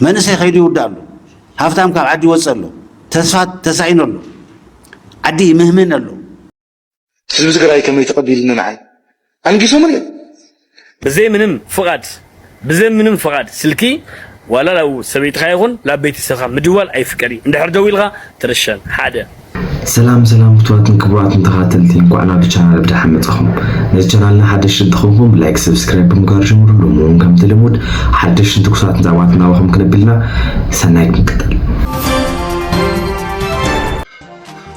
መንእሰይ ከይዱ ይውዳእ ኣሎ። ሃፍታም ካብ ዓዲ ይወፅእ ኣሎ። ተስፋ ተሳኢኑ ኣሎ። ዓዲ ይምህምን ኣሎ። ህዝቢ ትግራይ ከመይ ተቐቢልኒ ንዓይ ኣንጊሶምን እዮም። ብዘይ ምንም ፍቓድ ብዘይ ምንም ፍቓድ ስልኪ ዋላ ላው ሰበይትኻ ይኹን ላብ ቤተሰብካ ምድዋል ኣይፍቀድ እዩ። እንድሕር ደዊልካ ትርሸን። ሓደ ሰላም ሰላም ፍትዋትን ክቡራትን ተኸታተልቲ፣ እንኳዕ ናብ ቻናል ብደሓን መጻኹም። ነዚ ቻናልና ሓደሽቲ እንተኾንኩም ላይክ፣ ሰብስክራይብ ብምግባር ጀምሩ። ሎሚ እውን ከምቲ ልሙድ ሓደሽትን ትኩሳትን ዛዕባታት ናባኹም ክነብልና። ሰናይ ክንቅጥል።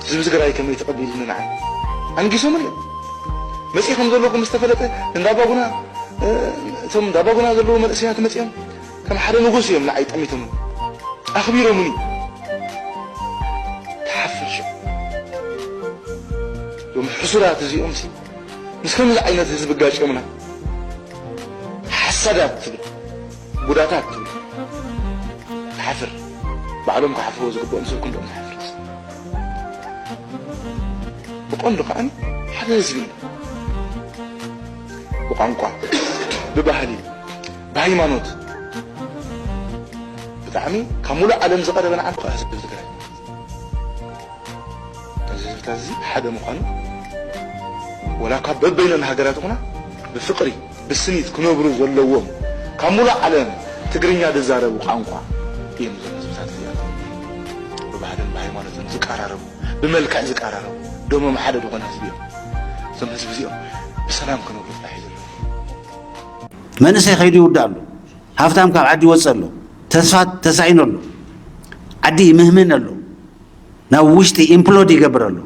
ህዝቢ ትግራይ ከመይ ተቐቢልኒ ንዓይ ኣንጊሶምን እዮም። መፅእ ከም ዘለኹ ምስ ተፈለጠ እንዳባጉና እቶም እንዳባጉና ዘለዉ መንእሰያት መፅኦም ከም ሓደ ንጉስ እዮም ንዓይ ጠሚቶምን ኣኽቢሮምኒ። ትሓፍር ሽዑ እዞም ሕሱራት እዚኦም ሲ ምስ ከምዚ ዓይነት ህዝቢ ጋጭዮምና ሓሳዳት ትብል ጉዳታት ትብል ትሓፍር ባዕሎም ክሓፍርዎ ዝግብኦም ሰብ ክንዶም ትሓፍር ብቐንዱ ከዓ ሓደ ህዝቢ እዩ ብቋንቋ ብባህሊ ብሃይማኖት ብጣዕሚ ካብ ሙሉእ ዓለም ዝቐረበ ንዓም ከዓ ህዝቢ ትግራይ እዚ ህዝብታት እዚ ሓደ ምዃኑ ወላ ካብ በበይነን ሃገራት ይኹና ብፍቕሪ ብስኒት ክነብሩ ዘለዎም ካብ ሙሉእ ዓለም ትግርኛ ዝዛረቡ ቋንቋ እዮም እዞም ህዝብታት እዚኣቶም ብባህልን ብሃይማኖትን ዝቀራረቡ ብመልክዕ ዝቀራረቡ ደሞም ሓደ ዝኾነ ህዝቢ እዮም እዞም ህዝቢ እዚኦም ብሰላም ክነብሩ ጥራሕ እዩ ዘለዎ መንእሰይ ከይዱ ይውዳእ ኣሎ። ሃፍታም ካብ ዓዲ ይወፅእ ኣሎ። ተስፋ ተሳኢኑ ኣሎ። ዓዲ ይምህምን ኣሎ። ናብ ውሽጢ ኢምፕሎድ ይገብር ኣሎ።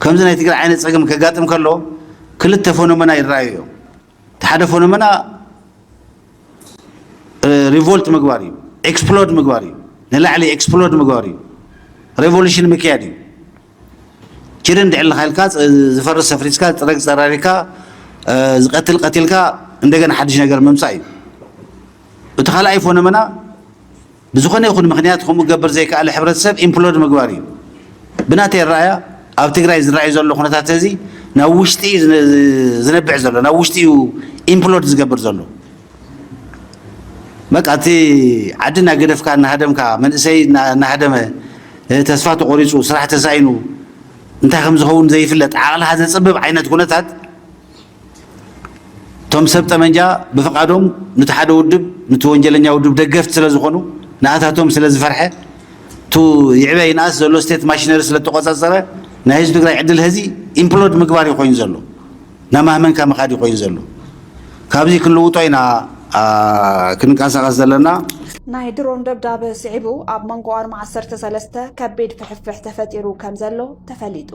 ከምዚ ናይ ትግራይ ዓይነት ፀገም ከጋጥም ከሎ ክልተ ፎኖመና ይረኣዩ እዮም። እቲ ሓደ ፎኖመና ሪቮልት ምግባር እዩ፣ ኤክስፕሎድ ምግባር እዩ፣ ንላዕሊ ኤክስፕሎድ ምግባር እዩ፣ ሬቮሉሽን ምክያድ እዩ። ኪድ እንድዕልኻ ኢልካ ዝፈርስ ሰፍሪስካ ዝጥረግ ፀራሪካ ዝቀትል ቀቲልካ እንደገና ሓድሽ ነገር ምምፃእ እዩ። እቲ ካልኣይ ፎኖመና ብዝኾነ ይኹን ምኽንያት ከምኡ ክገብር ዘይከኣለ ሕብረተሰብ ኢምፕሎድ ምግባር እዩ። ብናተይ ኣረኣያ ኣብ ትግራይ ዝረኣይ ዘሎ ኩነታት እዚ ናብ ውሽጢ እዩ ዝነ- ዝነብዕ ዘሎ ናብ ውሽጢ እዩ ኢምፕሎድ ዝገብር ዘሎ። በቃ እቲ ዓዲ እናገደፍካ እናሃደምካ መንእሰይ እና- እናሃደመ እ፣ ተስፋ ተቖሪፁ ስራሕ ተሳኢኑ እንታይ ከም ዝኸውን ዘይፍለጥ ዓቕልኻ ዘፅብብ ዓይነት ኩነታት እቶም ሰብ ጠመንጃ ብፍቓዶም ንቲ ሓደ ውድብ ንቲ ወንጀለኛ ውድብ ደገፍቲ ስለ ዝኾኑ ንኣታቶም ስለ ዝፈርሐ ቱ ይዕበ ይንኣስ ዘሎ ስቴት ማሽነሪ ስለ ተቆፃፀረ ናይ ህዝቢ ትግራይ ዕድል ሀዚ ኢምፕሎድ ምግባር እዩ ኮይኑ ዘሎ ናማህመንካ ምኻድ እዩ ኮይኑ ዘሎ ካብዚ ክንልውጦ ኢና ክንንቀሳቀስ ዘለና ናይ ድሮን ደብዳብ ስዒቡ ኣብ መንጎ ኣርማ ዓሰርተ ሰለስተ ከቢድ ፍሕፍሕ ተፈጢሩ ከም ዘሎ ተፈሊጡ።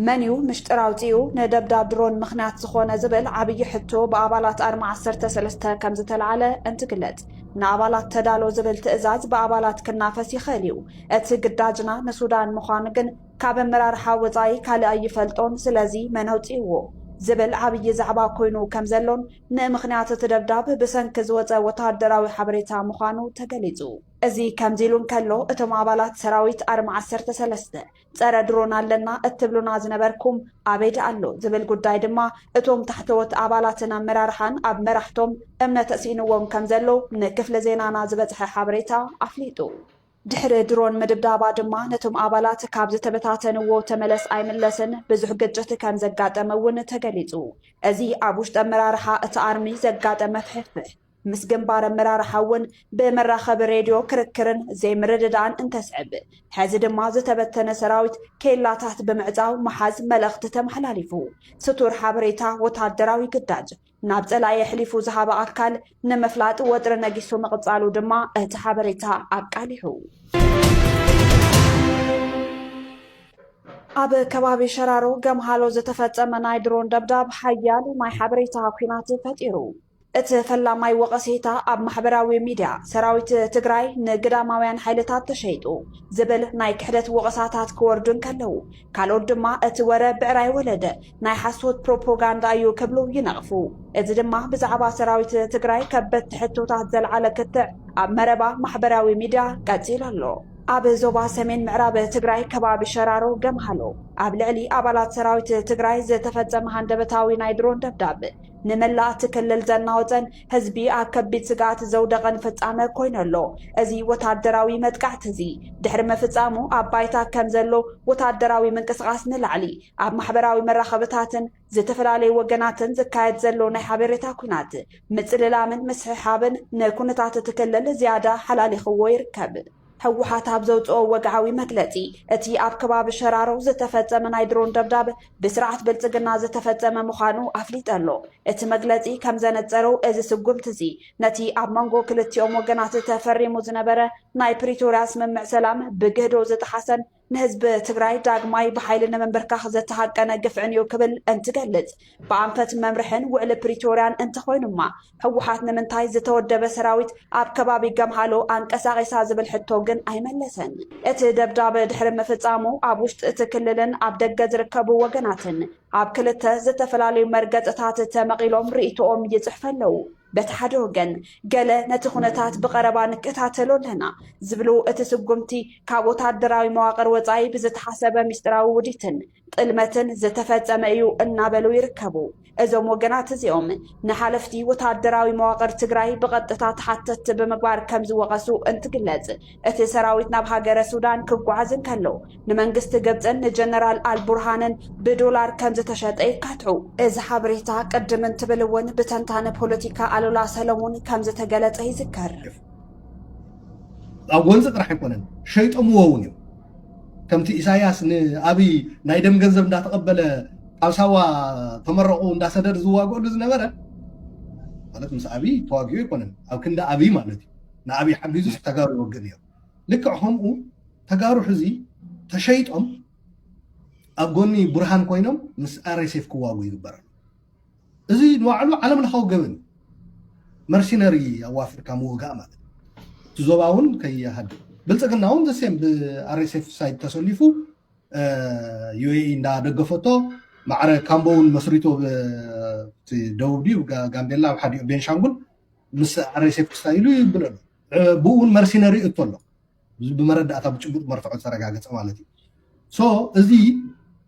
መን እዩ ምሽጥር ኣውጺኡ ንደብዳብ ድሮን ምኽንያት ዝኾነ ዝብል ዓብዪ ሕቶ ብኣባላት ኣርማ ዓሰርተ ሰለስተ ከም ዝተልዓለ እንትግለጽ፣ ንኣባላት ተዳሎ ዝብል ትእዛዝ ብኣባላት ክናፈስ ይኽእል እዩ። እቲ ግዳጅና ንሱዳን ምዃኑ ግን ካብ ኣመራርሓ ወጻኢ ካልእ ኣይፈልጦን፣ ስለዚ መን ኣውጺእዎ ዝብል ዓብዪ ዛዕባ ኮይኑ ከም ዘሎን ንምኽንያት እቲ ደብዳብ ብሰንኪ ዝወጸ ወተሃደራዊ ሓበሬታ ምዃኑ ተገሊጹ። እዚ ከምዚ ኢሉ እንከሎ፣ እቶም ኣባላት ሰራዊት ኣርማ ዓሰርተ ሰለስተ ጸረ ድሮን ኣለና እትብሉና ዝነበርኩም ኣበይ ደኣ ኣሎ ዝብል ጉዳይ ድማ እቶም ታሕተዎት ኣባላትን ኣመራርሓን ኣብ መራሕቶም እምነት ኣስኢንዎም ከም ዘሎ ንክፍሊ ዜናና ዝበጽሐ ሓበሬታ ኣፍሊጡ። ድሕሪ ድሮን ምድብዳባ ድማ ነቶም ኣባላት ካብ ዝተበታተንዎ ተመለስ ኣይምለስን ብዙሕ ግጭት ከም ዘጋጠመ እውን ተገሊጹ። እዚ ኣብ ውሽጢ ኣመራርሓ እቲ ኣርሚ ዘጋጠመ ፍሕፍሕ ምስ ግንባር ኣመራርሓ እውን ብመራኸቢ ሬድዮ ክርክርን ዘይምርድዳእን እንተስዕብ፣ ሕዚ ድማ ዝተበተነ ሰራዊት ኬላታት ብምዕጻው ምሓዝ መልእኽቲ ተመሓላሊፉ። ስቱር ሓበሬታ ወታደራዊ ግዳጅ ናብ ጸላኢ ኣሕሊፉ ዝሃበ ኣካል ንምፍላጥ ወጥሪ ነጊሱ ምቕጻሉ ድማ እቲ ሓበሬታ ኣቃሊሑ። ኣብ ከባቢ ሸራሮ ገምሃሎ ዝተፈጸመ ናይ ድሮን ደብዳብ ሓያል ናይ ሓበሬታ ኲናት ፈጢሩ። እቲ ፈላማይ ወቐሴታ ኣብ ማሕበራዊ ሚድያ ሰራዊት ትግራይ ንግዳማውያን ሓይልታት ተሸይጡ ዝብል ናይ ክሕደት ወቐሳታት ክወርዱ እንከለዉ፣ ካልኦት ድማ እቲ ወረ ብዕራይ ወለደ ናይ ሓሶት ፕሮፖጋንዳ እዩ ክብሉ ይነቕፉ። እዚ ድማ ብዛዕባ ሰራዊት ትግራይ ከበድቲ ሕቶታት ዘልዓለ ክትዕ ኣብ መረባ ማሕበራዊ ሚድያ ቀጺሉ ኣሎ። ኣብ ዞባ ሰሜን ምዕራብ ትግራይ ከባቢ ሸራሮ ገምሃሎ ኣብ ልዕሊ ኣባላት ሰራዊት ትግራይ ዝተፈጸመ ሃንደበታዊ ናይ ድሮን ደብዳብ ንመላእ እቲ ክልል ዘናወጸን ህዝቢ ኣብ ከቢድ ስግኣት ዘውደቐን ፍጻመ ኮይኑ ኣሎ። እዚ ወታደራዊ መጥቃዕቲ እዚ ድሕሪ ምፍጻሙ ኣብ ባይታ ከም ዘሎ ወታደራዊ ምንቅስቓስ ንላዕሊ ኣብ ማሕበራዊ መራኸብታትን ዝተፈላለዩ ወገናትን ዝካየድ ዘሎ ናይ ሓበሬታ ኲናት ምጽልላምን ምስሕሓብን ንኩነታት እቲ ክልል ዝያዳ ሓላሊኽዎ ይርከብ። ህወሓት ኣብ ዘውፅኦ ወግዓዊ መግለፂ፣ እቲ ኣብ ከባቢ ሸራሮ ዝተፈጸመ ናይ ድሮን ደብዳብ ብስርዓት ብልጽግና ዝተፈጸመ ምዃኑ ኣፍሊጠ ኣሎ። እቲ መግለጺ ከም ዘነጸሮ፣ እዚ ስጉምቲ እዚ ነቲ ኣብ መንጎ ክልቲኦም ወገናት ተፈሪሙ ዝነበረ ናይ ፕሪቶርያ ስምምዕ ሰላም ብግህዶ ዝጠሓሰን ንህዝቢ ትግራይ ዳግማይ ብሓይሊ ንምንብርካኽ ዝተሃቀነ ግፍዕን እዩ ክብል እንትገልጽ፣ ብኣንፈት መምርሕን ውዕሊ ፕሪቶርያን እንተኾይኑማ፣ ህወሓት ንምንታይ ዝተወደበ ሰራዊት ኣብ ከባቢ ገምሃሎ ኣንቀሳቒሳ ዝብል ሕቶ ግን ኣይመለሰን። እቲ ደብዳበ ድሕሪ ምፍጻሙ፣ ኣብ ውሽጢ እቲ ክልልን ኣብ ደገ ዝርከቡ ወገናትን ኣብ ክልተ ዝተፈላለዩ መርገጽታት ተመቒሎም ርእይቶኦም ይጽሕፉ ኣለዉ። በቲ ሓደ ወገን፣ ገለ ነቲ ኩነታት ብቐረባ ንከታተሎ ኣለና ዝብሉ፣ እቲ ስጉምቲ ካብ ወታደራዊ መዋቕር ወጻኢ ብዝተሓሰበ ምስጢራዊ ውዲትን ጥልመትን ዝተፈጸመ እዩ እናበሉ ይርከቡ። እዞም ወገናት እዚኦም ንሓለፍቲ ወታደራዊ መዋቕር ትግራይ ብቐጥታ ተሓተትቲ ብምግባር ከም ዝወቐሱ እንትግለጽ፣ እቲ ሰራዊት ናብ ሃገረ ሱዳን ክጓዓዝ እንከሎ፣ ንመንግስቲ ግብጽን ንጀነራል ኣልቡርሃንን ብዶላር ከም ዝተሸጠ የካትዑ። እዚ ሓበሬታ ቅድም እንትብል እውን ብተንታነ ፖለቲካ ኣሉላ ሰለሙን ከም ዝተገለጸ ይዝከር። ኣብ ጎንፂ ጥራሕ ኣይኮነን፣ ሸይጦምዎ እውን እዮም። ከምቲ ኢሳያስ ንኣብይ ናይ ደም ገንዘብ እንዳተቐበለ ካብ ሳዋ ተመረቑ እንዳሰደድ ዝዋግኦሉ ዝነበረ፣ ማለት ምስ ኣብይ ተዋጊኡ ኣይኮነን፣ ኣብ ክንዲ ኣብይ ማለት እዩ። ንኣብይ ሓጊዙ ተጋሩ ይወግእ ነይሩ። ልክዕ ከምኡ ተጋሩ ሕዚ ተሸይጦም ኣብ ጎኒ ቡርሃን ኮይኖም ምስ ኣር ኤስ ኤፍ ክዋጉ ይግበር ኣሎ። እዚ ንባዕሉ ዓለም ለኻዊ ገበን እዩ። መርሲነሪ ኣዋፊርካ ምውጋእ ማለት እዩ። እቲ ዞባ እውን ከይሃድም፣ ብልፅግና እውን ዘሴም ብ ኣር ኤስ ኤፍ ሳይድ ተሰሊፉ ዩ ኤ ኢ እንዳደገፈቶ፣ ማዕረ ካምቦ እውን መስሪቶ፣ ብ-፣ እቲ ደቡብ ድዩ ጋ-፣ ጋምቤላ፣ ኣብ ሓዲኡ ቤንሻንጉል ምስ ኣር ኤስ ኤፍ ክስታይ ኢሉ ይብል ኣሎ። ብኡ እውን መርሲነሪ እቶ ኣሎ። እዚ ብመረዳእታ ብጭቡጥ መርትዖ ዝተረጋገፀ ማለት እዩ። ሶ እዚ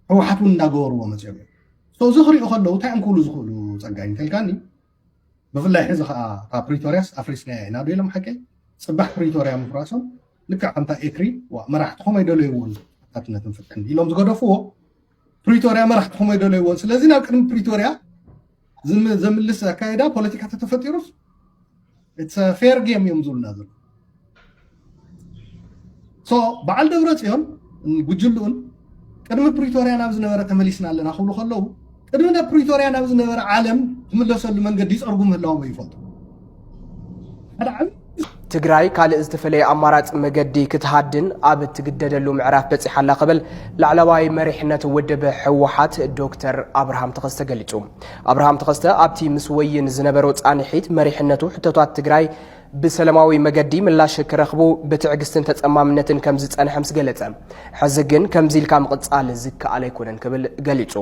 ህወሓት እውን እናገበርዎ መፅኦም እዮም። ሶ እዚ ክሪኡ ከለዉ እንታይ እዮም ክብሉ ዝኽእሉ? ፀጋይ እንተልካኒ፣ ብፍላይ ሕዚ ከዓ እታ ፕሪቶርያስ ኣፍሪስናያ ኢና ዶ ኢሎም ሓቀይ? ፅባሕ ፕሪቶርያ ምፍራሶም ልክዕ ከምታ ኤክሪ፣ ዋ፣ መራሕቲ ከመይ ደለይዎ ኣታትነትን ፍትሕን ኢሎም ዝገደፍዎ፣ ፕሪቶርያ መራሕቲ ከመይ ደለይዎ። ስለዚ ናብ ቅድሚ ፕሪቶርያ ዝም-፣ ዘምልስ ኣካይዳ ፖለቲካ ተተፈጢሩስ፣ it's a fair game እዮም ዝብሉና ዘሎ። ሶ በዓል ደብረ ፅዮን ጉጅልኡን ቅድሚ ፕሪቶርያ ናብ ዝነበረ ተመሊስና ኣለና ክብሉ ከለዉ፣ ቅድሚ ናብ ፕሪቶርያ ናብ ዝነበረ ዓለም ትምለሰሉ መንገዲ ይፀርጉ ምህላዎም ይፈልጡ። ሓደ ዓብዪ ትግራይ ካልእ ዝተፈለየ ኣማራፂ መገዲ ክትሃድን ኣብ እትግደደሉ ምዕራፍ በፂሓ ኣላ ክብል ላዕለዋይ መሪሕነት ውድብ ህወሓት ዶክተር ኣብርሃም ተኸስተ ገሊፁ። ኣብርሃም ተኸስተ ኣብቲ ምስ ወይን ዝነበሮ ፃንሒት መሪሕነቱ ሕቶታት ትግራይ ብሰላማዊ መገዲ ምላሽ ክረኽቡ ብትዕግስትን ተፀማምነትን ከም ዝፀንሐ ምስ ገለፀ፣ ሕዚ ግን ከምዚ ኢልካ ምቕፃል ዝከኣል ኣይኮነን ክብል ገሊፁ።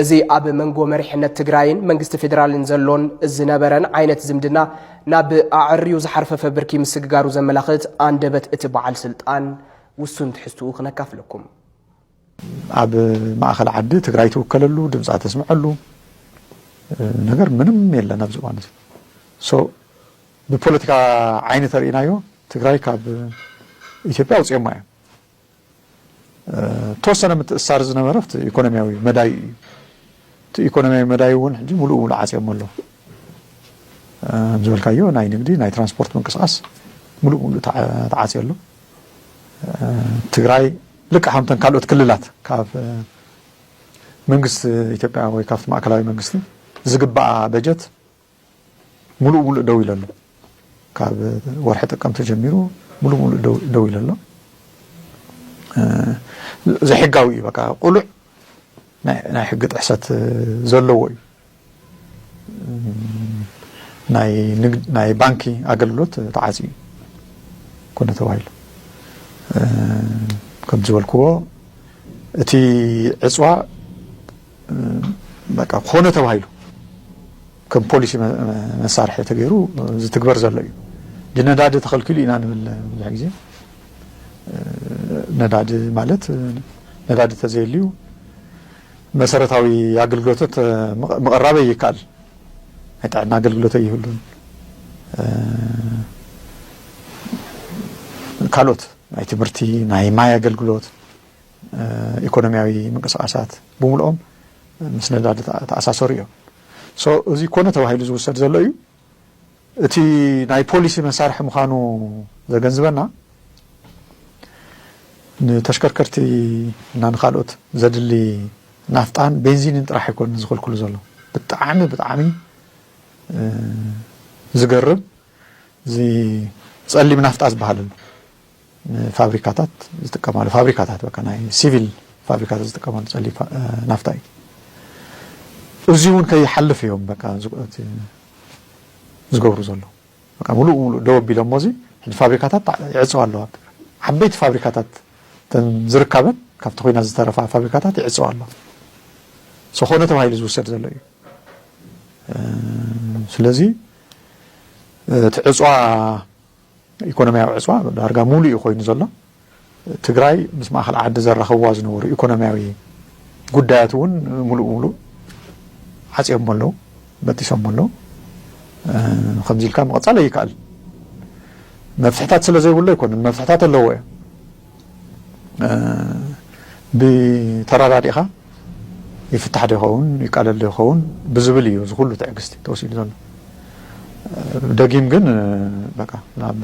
እዚ ኣብ መንጎ መሪሕነት ትግራይን መንግስቲ ፌዴራልን ዘሎን ዝነበረን ዓይነት ዝምድና ናብ ኣዐርዩ ዝሓርፈፈ ብርኪ ምስግጋሩ ዘመላኽት ኣንደበት እቲ በዓል ስልጣን ውሱን ትሕዝትኡ ክነካፍለኩም። ኣብ ማእኸል ዓዲ ትግራይ ትውከለሉ፣ ድምፃ ተስምዐሉ ነገር ምንም የለን ኣብዚ እዋን እዚ። ሶ ብፖለቲካ ዓይኒ ተርኢናዮ ትግራይ ካብ ኢትዮጵያ ኣውፅኦማ እዮም። ተወሰነ ምትእሳር ዝነበረ ኣብቲ ኢኮኖሚያዊ መዳይ እዩ። እቲ ኢኮኖሚያዊ መዳይ እውን ሕጂ ሙሉእ ሙሉእ ዓፅዮሞ ኣለዉ። ዝበልካዮ ናይ ንግዲ ናይ ትራንስፖርት ምንቅስቃስ ሙሉእ ሙሉእ ተዓ-፣ ተዓፅዮ ኣሎ። ትግራይ ልክዕ ከምተን ካልኦት ክልላት ካብ መንግስቲ ኢትዮጵያ ወይ ካብቲ ማእከላዊ መንግስቲ ዝግባኣ በጀት ሙሉእ ሙሉእ ደው ኢሉ ኣሎ። ካብ ወርሒ ጥቅምቲ ጀሚሩ ሙሉእ ሙሉእ ደው፣ ደው ኢሉ ኣሎ። ዘይሕጋዊ እዩ፣ በቃ ቁሉዕ ናይ፣ ናይ ሕጊ ጥሕሰት ዘለዎ እዩ። ናይ ንግድ፣ ናይ ባንኪ ኣገልግሎት ተዓፅዩ ኮነ ተባሂሉ። ከም ዝበልክዎ እቲ ዕፅዋ በቃ ኮነ ተባሂሉ ከም ፖሊሲ መ-፣ መሳርሒ ተገይሩ ዝትግበር ዘሎ እዩ። ነዳዲ ተኸልኪሉ ኢና ንብል ብዙሕ ግዜ። ነዳዲ ማለት ነዳዲ ተዘየልዩ መሰረታዊ ኣገልግሎታት ምቕ-፣ ምቕራብ ኣይከኣል። ናይ ጥዕና ኣገልግሎት ኣይህሉን። ካልኦት ናይ ትምህርቲ፣ ናይ ማይ ኣገልግሎት፣ ኢኮኖሚያዊ ምንቅስቃሳት ብምልኦም ምስ ነዳዲ ተኣሳሰሩ እዮም። እዚ ኮነ ተባሂሉ ዝውሰድ ዘሎ እዩ። እቲ ናይ ፖሊሲ መሳርሒ ምዃኑ ዘገንዝበና፣ ንተሽከርከርቲ እና ንካልኦት ዘድሊ ናፍጣን ቤንዚንን ጥራሕ ኣይኮን ዝኽልክሉ ዘሎ። ብጣዕሚ ብጣዕሚ ዝገርም፣ እዚ ጸሊም ናፍጣ ዝበሃል ኣሎ፣ ንፋብሪካታት ዝጥቀማሉ፣ ፋብሪካታት በቃ ናይ ሲቪል ፋብሪካታት ዝጥቀማሉ ጸሊም ናፍጣ እዩ። እዚ እውን ከይሓልፍ እዮም በቃ ዝገብሩ ዘለዉ። ሙሉእ ሙሉእ ደው ኣቢሎሞ እዚ ፋብሪካታት ይዕፅዋ ኣለዋ። ዓበይቲ ፋብሪካታት፣ እተን ዝርካበን ካብቲ ኩናት ዝተረፋ ፋብሪካታት ይዕፅዋ ኣለዋ። ዝኾነ ተባሂሉ ዝውሰድ ዘሎ እዩ። ስለዚ እቲ ዕፅዋ፣ ኢኮኖሚያዊ ዕፅዋ ዳርጋ ሙሉእ እዩ ኮይኑ ዘሎ። ትግራይ ምስ ማእኸል ዓዲ ዘራኸብዋ ዝነበሩ ኢኮኖሚያዊ ጉዳያት እውን ሙሉእ ሙሉእ ዓፅዮሞ ኣለዉ፣ በጢሶሞ ኣለዉ። ከምዚ ኢልካ ምቕፃል ኣይከኣል። መፍትሕታት ስለ ዘይብሉ ኣይኮነን፣ መፍትሕታት ኣለዎ እዮም። ብተረዳዲእኻ ይፍታሕ ዶ ይኸውን ይቃለል ዶ ይኸውን ብዝብል እዩ እዚ ኩሉ ትዕግስቲ ተወሲዱ ዘሎ። ደጊም ግን በቃ ናብ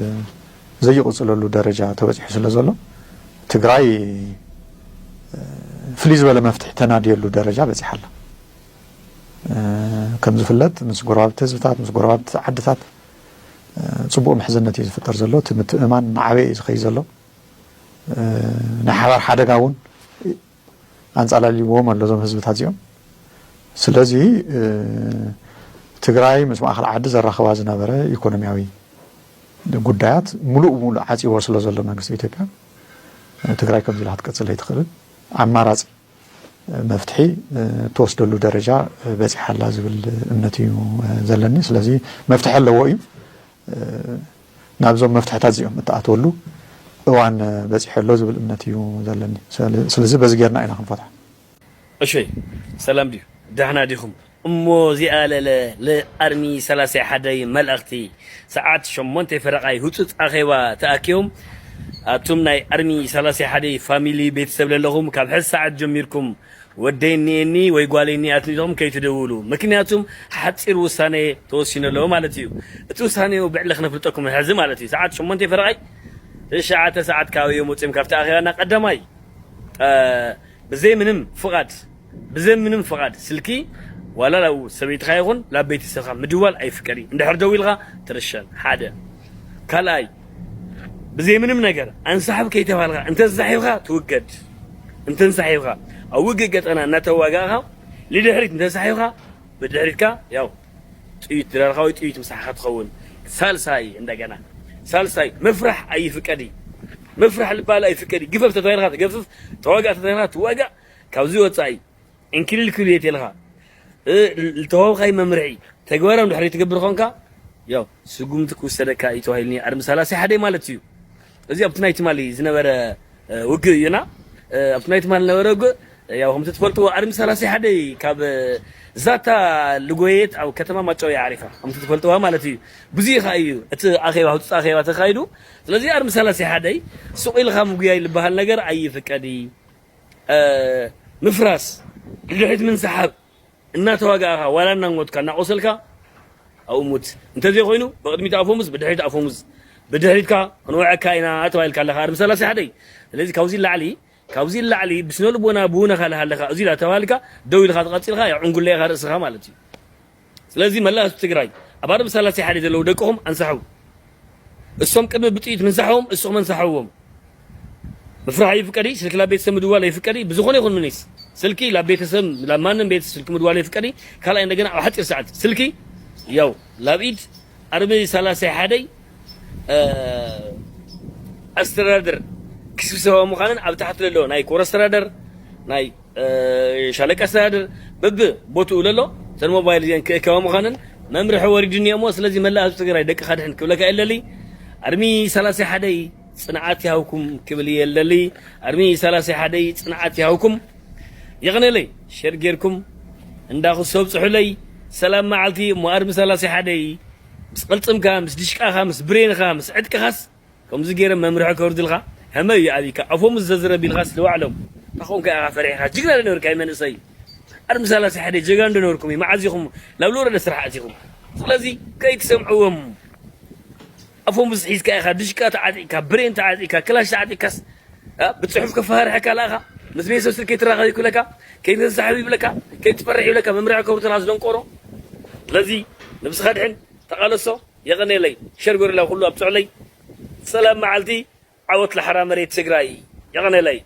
ዘይቕፅለሉ ደረጃ ተበፂሑ ስለ ዘሎ፣ ትግራይ ፍልይ ዝበለ መፍትሒ ተናድየሉ ደረጃ በፂሓ ኣላ። ከም ዝፍለጥ ምስ ጎረባብቲ ህዝብታት፣ ምስ ጎረባብቲ ዓድታት ፅቡቕ ምሕዝነት እዩ ዝፍጠር ዘሎ። እቲ ምትእምማን እናዓበየ እዩ ዝኸይድ ዘሎ። ናይ ሓባር ሓደጋ እውን ኣንፃላሊዎም ኣሎ እዞም ህዝብታት እዚኦም። ስለዚ ትግራይ ምስ ማእኸል ዓዲ ዘራኽባ ዝነበረ ኢኮኖሚያዊ ጉዳያት ሙሉእ ብሙሉእ ዓፂዎ ስለ ዘሎ መንግስቲ ኢትዮጵያ፣ ትግራይ ከምዚ ኢላ ክትቀፅል ኣይትኽእልን። ኣማራፂ መፍትሒ ትወስደሉ ደረጃ በፂሓ ኣላ ዝብል እምነት እዩ ዘለኒ። ስለዚ መፍትሒ ኣለዎ እዩ። ናብዞም መፍትሕታት እዚኦም እትኣትወሉ እዋን በፂሑ ኣሎ ዝብል እምነት እዩ ዘለኒ። ስለዚ በዚ ጌርና ኢና ክንፈትሖ። እሺ፣ ሰላም ድዩ? ዳሕና ዲኹም? እሞ እዚኣ ለለ ለኣርሚ ሰላሳ ሓደይ መልእኽቲ ሰዓት ሸሞንተ ፈረቓይ ህጹጽ ኣኼባ ተኣኪቦም ኣቱም ናይ ኣርሚ ሰላሳ ሓደይ ፋሚሊ ቤተሰብ ለለኹም ካብ ሕዚ ሰዓት ጀሚርኩም ወደይ እኒኤኒ ወይ ጓለይ እኒኣትኒ ኢልኩም ከይትደውሉ። ምክንያቱም ሓፂር ውሳኔ ተወሲኑ ኣሎ ማለት እዩ። እቲ ውሳኔ ብዕሊ ክነፍልጠኩም ሕዚ ማለት እዩ። ሰዓት ሸሞንተ ፈረቓይ ትሽዓተ ሰዓት ካብ እዮም ወፂኦም ካብቲ ኣኼባና ቀዳማይ ብዘይ ምንም ፍቓድ ብዘይ ምንም ፍቓድ ስልኪ ዋላ ላብ ሰበይትኻ ይኹን ላብ ቤተሰብካ ምድዋል ኣይፍቀድ እዩ። እንድሕር ደዊልካ ትርሸን ሓደ ካልኣይ ብዘይ ምንም ነገር ኣንሳሕብ ከይተባልካ እንተንሳሒብካ ትውገድ እንተንሳሒብካ ኣብ ውግእ ገጠና እናተዋጋእካ ልድሕሪት እንተንሳሒብካ ብድሕሪትካ ያው ጥይት ድራርካ ወይ ጥይት ምሳሕካ ትኸውን። ሳልሳይ እንደገና ሳልሳይ ምፍራሕ ኣይፍቀድ እዩ። ምፍራሕ ልባል ኣይፍቀድ እዩ። ግፈፍ ተተባሂልካ ትገፍፍ፣ ተዋጋእ ተተባሂልካ ትዋጋእ። ካብዚ ወፃኢ እንክልልክልየት ኢልካ ዝተዋብካይ መምርሒ ተግባራዊ እንድሕር ትገብር ኾንካ ያው ስጉምቲ ክውሰደካ እዩ ተባሂሉኒ ኣርሚ ሰላሳ ሓደ ማለት እዩ። እዚ ኣብቲ ናይ ትማሊ ዝነበረ ውግእ እዩና ኣብቲ ናይ ትማሊ ዝነበረ ውግእ ያው ከምቲ ትፈልጥዎ ኣርሚ ሰላሳ ሓደ ካብ ዛታ ልጎየት ኣብ ከተማ ማጫው ኣዕሪፋ ከምቲ ትፈልጥዋ ማለት እዩ። ብዙ ኢኻ እዩ እቲ ኣኼባ ህፁፅ ኣኼባ ተኻይዱ። ስለዚ ኣርሚ ሰላሳ ሓደ ሱቕ ኢልካ ምጉያይ ዝበሃል ነገር ኣይፍቀድ። ምፍራስ፣ ንድሕሪት ምንስሓብ፣ እናተዋጋእኻ ዋላ እናሞትካ እናቆሰልካ ኣብኡ ሙት። እንተዘይኮይኑ ብቕድሚት ኣፈሙዝ ብድሕሪት ኣፈሙዝ ብድሕሪትካ ክንወዐካ ኢና ተባሂልካ ኣለኻ ኣርሚ ሰላሳ ሓደይ። ስለዚ ካብዚ ላዕሊ ካብዚ ላዕሊ ብስነ ልቦና ብውነኻ ኣለኻ እዚ ዳ ተባልካ ደው ኢልካ ተቐፂልካ ያው ዕንጉለ ኢኻ ርእስኻ ማለት እዩ። ስለዚ መላእ ህዝቢ ትግራይ ኣብ ኣርሚ ሰላሳ ሓደ ዘለዉ ደቅኹም ኣንሳሕቡ። እሶም ቅድሚ ብጥይት ምንሳሕዎም እሱኹም ኣንሳሕዎም። ምፍራሕ ኣይፍቀዲ፣ ስልኪ ላብ ቤተሰብ ምድዋል ኣይፍቀዲ፣ ብዝኾነ ይኹን ምኒስ ስልኪ ላብ ቤተሰብ ላብ ማንም ቤተሰብ ስልኪ ምድዋል ኣይፍቀዲ። ካልኣይ እንደገና ኣብ ሓፂር ሰዓት ስልኪ ያው ላብ ኢድ ኣርሚ ሰላሳ ሓደይ ኣስተዳደር ክስብሰባ ምዃንን ኣብ ታሕቲ ዘሎ ናይ ኮር ኣስተዳደር ናይ ሻለቃ ኣስተዳደር በብ ቦትኡ ለሎ እተን ሞባይል እዚአን ክእከባ ምዃነን መምርሒ ወሪዱኒ እሞ ስለዚ መላእ ህዝቢ ትግራይ ደቅኻ ድሕን ክብለካ የለሊ ኣርሚ ሰላሳ ሓደ ፅንዓት ይሃብኩም ክብል የለሊ ኣርሚ ሰላሳ ሓደ ፅንዓት ይሃብኩም የቕነለይ ሸር ጌርኩም እንዳኹሶ ኣብፅሑለይ ሰላም መዓልቲ እሞ ኣርሚ ሰላሳ ሓደይ ምስ ቅልጽምካ ምስ ድሽቃኻ ምስ ብሬንኻ ምስ ዕጥቅኻስ ከምዚ ገይረ መምርሒ ከውርድልካ። ሕመ እዩ ኣብይካ ኣፎም ዘዝረብ ኢልካ ስለዋዕሎም ታኾንካ ኢኻ ፈሪሕኻ ጅግና ዶ ነበርካ መንእሰይ። ኣርሚ ሰላሳ ሓደይ ጀጋን ዶ ነበርኩም መዓዝ ኢኹም ናብ ልወረደ ስራሕ ኣቲኹም? ስለዚ ከይትሰምዕዎም። ኣፎም ብዝሒዝካ ኢኻ ድሽቃ ተዓጢቅካ ብሬን ተዓጢቅካ ክላሽ ተዓጢቅካስ ብፅሑፍ ከፈራርሐካ ለኣኻ ምስ ቤተሰብ ስልክ ከይትራኸብ ይብለካ ከይትንሳሕብ ይብለካ ከይትፈርሕ ይብለካ መምርሒ ከውርድልካ ዝደንቆሮ። ስለዚ ነብስኻ ድሕን ተቓለሶ። የቐኔለይ ሸር ጎሪላ ኩሉ ኣብፅሑለይ። ሰላም መዓልቲ ዓወት ለሓራ መሬት ትግራይ። የቐኔለይ።